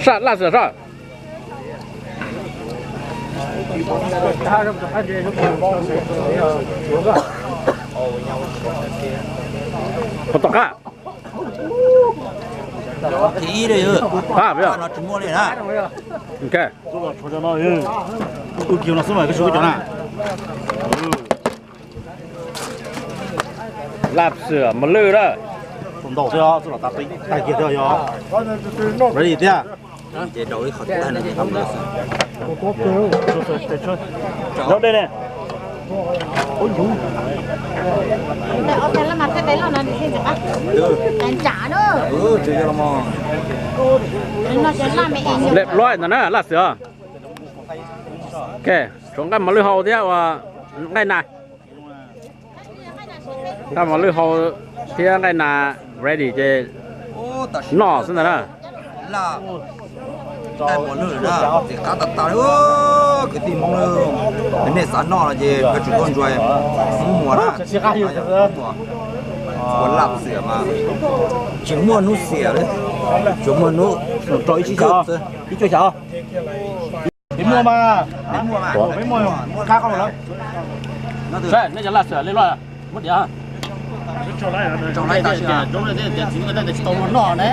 Saj laj xwm saj. Puas tom qab? Qab peb. Ok. Laj xwm mos lwj na. Tus ntau thiab, txuj lom tag kiag thiab yog. Ready tiag. Ces rau ib qho tag no ces qab mus. Rau dej ne. Lem luaj ntawd na laj xwm. Ok, tshuav nqaij mos lwj hau thiab ua nqaij nas. Nqaij mos lwj hau thiab nqaij nas ready ces noj xwb ntag na. Nqaij mos lwj na, ntxim qab tag tag li. Kwv tij Hmoob, nej xav noj no ces koj tsum tuaj ntsuas Hmoob Muas na. Ua laj xwm mas tsis muaj hnub xiam li, tsuas muaj hnub rau ib cuaj xyoo. Peb muaj mas, peb muaj qab qau lawm. Nej cov laj xwm li loj muab diav. Tsis tau luag noj ne.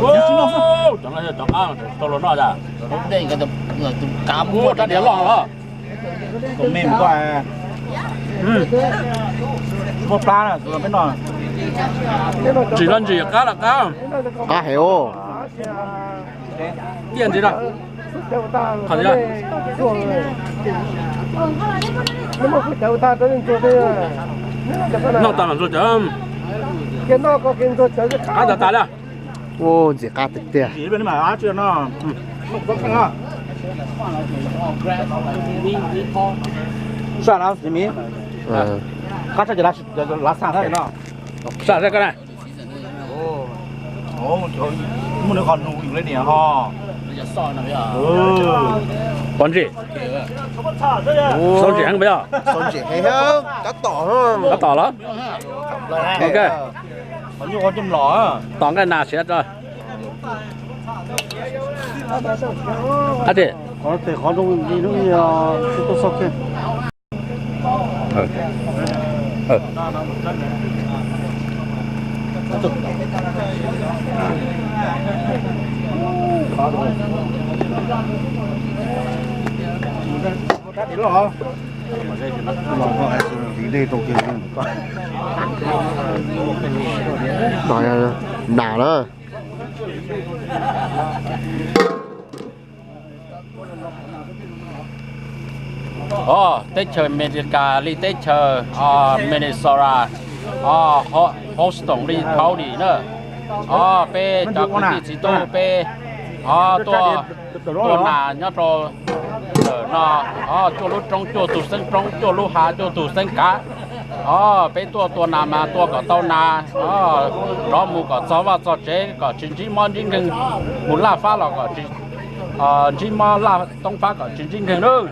Cov qab tsis tau luag noj cas. Tus kav muab rab diav loj los. Tus me mus koj. Muaj plab na, peb noj. Ntsim los ntsim, qab los qab. Qab heev os. Tiaj ntxiv na. Qhov ntxiv. Noj tas mam ntxuag cawv. Qab tas tas li. Ua ntxim qab tiag tiag. Saj na, qab saj ces lav xaj no. Saj saj koj na. Muaj nws qhov nus yus li niam ho. Pov ntsis. Xau ntsis heev peb yog. Xau ntsis heev, tab tom, tab tom los. Ok. Tom nqaij nas siav tso. Qab tim. Qhov tes qhov zoo li lub, tsis tau xau kiag. Nas na. Os, teb chaws Amelikas li teb chaws Minnesota, Houston li Pauley na. Os, peb cov kwv tij txiv tub peb tuaj tua nas nyob rau ntawm no, cuaj lub roob cuaj tus xeeb roob, cuaj lub hav cuaj tus xeeb kav. Os, peb tuaj tua nas mas tua kom tau nas, rov mus kom txog vaj txog tsev kom tsis ntsib mob ntsib nkeeg, mus laj fab los kom tsis ntsib mob, laj toob fab kom tsis ntsib nkeeg nawb.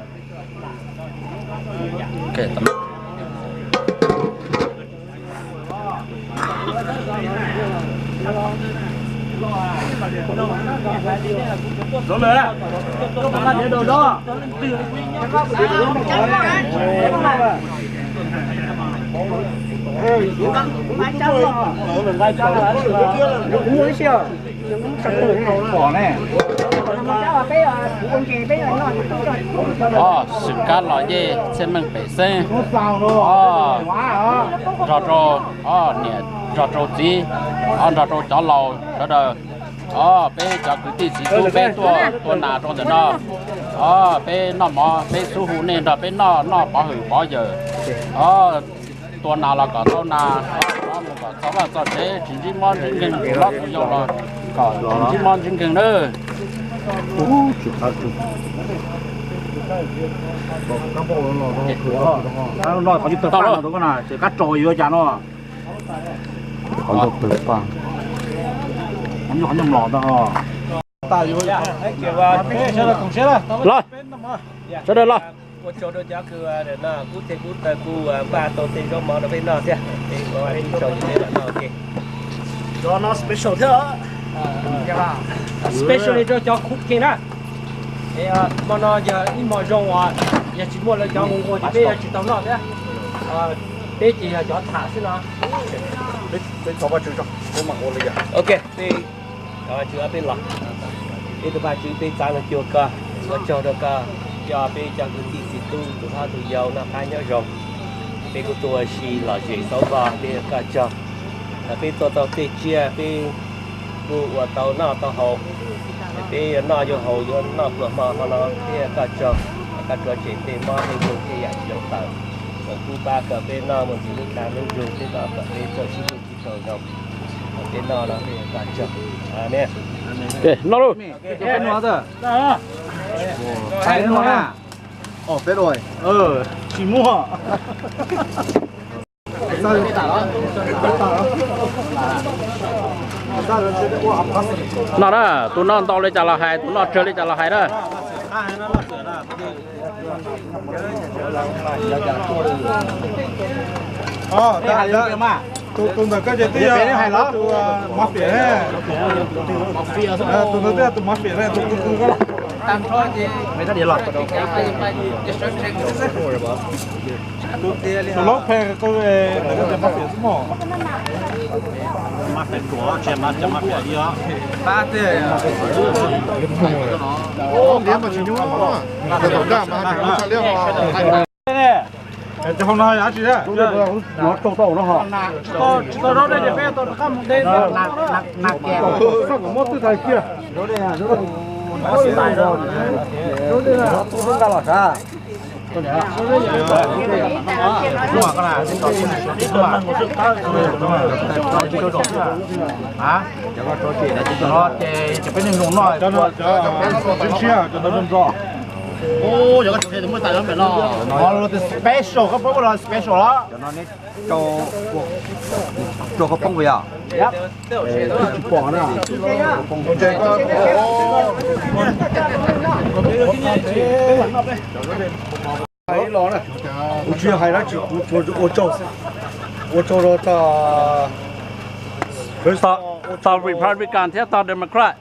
Os, xwm kab los yej txhiaj meej pem xeeb. Os, nrog rau, os, niam nrog rau txiv, os, nrog rau cov laus sawv daws. Os, peb cov kwv tij txiv tub peb tuaj tua nas rau ntawm no. Os, peb noj mov peb xub hu nej nrog peb noj, noj pov hwm pov yawm. Os, tua nas los kom tau nas, os, mus kom txog vaj txog tsev tsis ntsib mob ntsib nkeeg, tus hlob tus yau los kom tsis ntsib mob ntsib nkeeg nawb. Tau lawm. Qab tso yuav cas no. Qhov ncauj pw paj. Qhov ncauj mlom ntag. Los, sawv daws los. Ua tsaug rau cov kws no kub tej kub taw kuj npaj tau tej zaub mov rau peb noj thiab. Peb ua ib tsaug yus peb mam noj ua ke. Cov no special thiab. Specially rau cov cooking na. Hmo no yog ib hmo zoo uas yog tsis muaj lawv cov nqus nquag ces peb yuav tsis tau noj thiab. Peb ces yog cov tham xwb no. Ok, peb thov Vajtswv peb los. Ib tug Vajtswv, peb txav nug cuag koj, ua tsaug rau koj coj peb cov kwv tij txiv tub tus hlob tus yau noj qab nyob zoo. Peb kuj tuaj ua si lom zem xauv vog, peb ua koj tsaug. Peb tuaj tau tej tsiaj peb kuj ua tau noj tau haus. Peb yuav noj yuav haus yuav noj pluas hmo hmo no peb ua koj tsaug. Koj rov tsem tej mob tej nkeeg tej yam tsis zoo tawm, kom kub pab kom peb noj muaj ntsis lub dag lub zug thiab kom peb txawj sib hlub sib tau zoo. Peb noj no peb ua koj tsaug. Amen. Noj lauj. Tsis muaj. Noj na, tus noj ntau li cas los hais, tus noj tsawg li cas los hais na. Tus ntawm koj ces twb yog tus mafia ne. Tus ntawd twb yog tus mafia ne, tus qw qw koj. Tus laub phem qw ntawm koj ces mafia xwb mog. Cov hauv no yog dab tsi? Tsis tau zaub dej ces peb tau rov qab mus de. Xaj kom mob twb tag kiag. Ces peb neeg zoo noj. Special koj pab ua los special los. Rau koj poob yog. Tsis pom na. Kuv tsis hais dab tsi, kuv tsuas ua tsaug, ua tsaug rau tag, tag Republican thiab tag Democrat.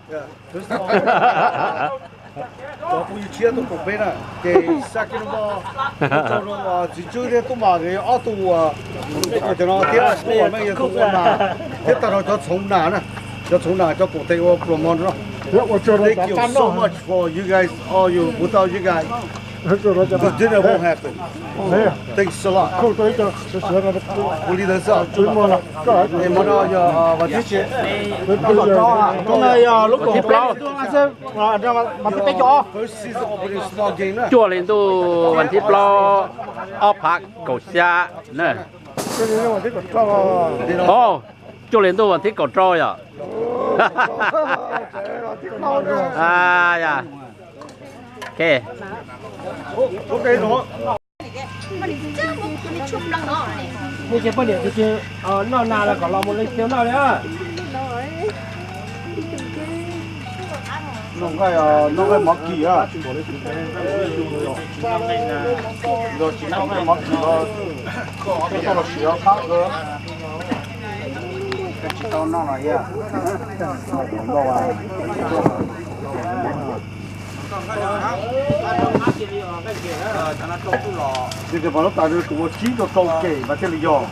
Cov phooj ywg tshiab tuaj koom peb na, ces xya kis no ua tsaug rau txiv Tswb thiab tub mas nkawd yog ob tug uas ua cov no thiab tub mas meej yog tus ua nas thiab tag nrho cov txhoov nas na, cov txhoov nas cov koom tes ua pluas hmo no. Thank you so much for you guys, all you, without you guys, the dinner won't happen. Thanks a lot. Ua li ntawd xwb. Hmo no yog vas thib tshiab, hmo no yog lub vas thib plaub, vas thib peb caug ob, first season opening small game na. Cuaj hli ntuj vas thib plaub ob phav kaum xya na. Cuaj hli ntuj vas thib kaum rau yom. Nej cov poj niam tus twg noj nas los kom los mus leej twg noj li. Noj nqaij, noj nqaij mov kis, yog tsis noj nqaij mov kis los tau siav qab. Tsis tau noj no yog. Ces pom lub tas tus ua tsib rau rau ces mas thiaj li yog.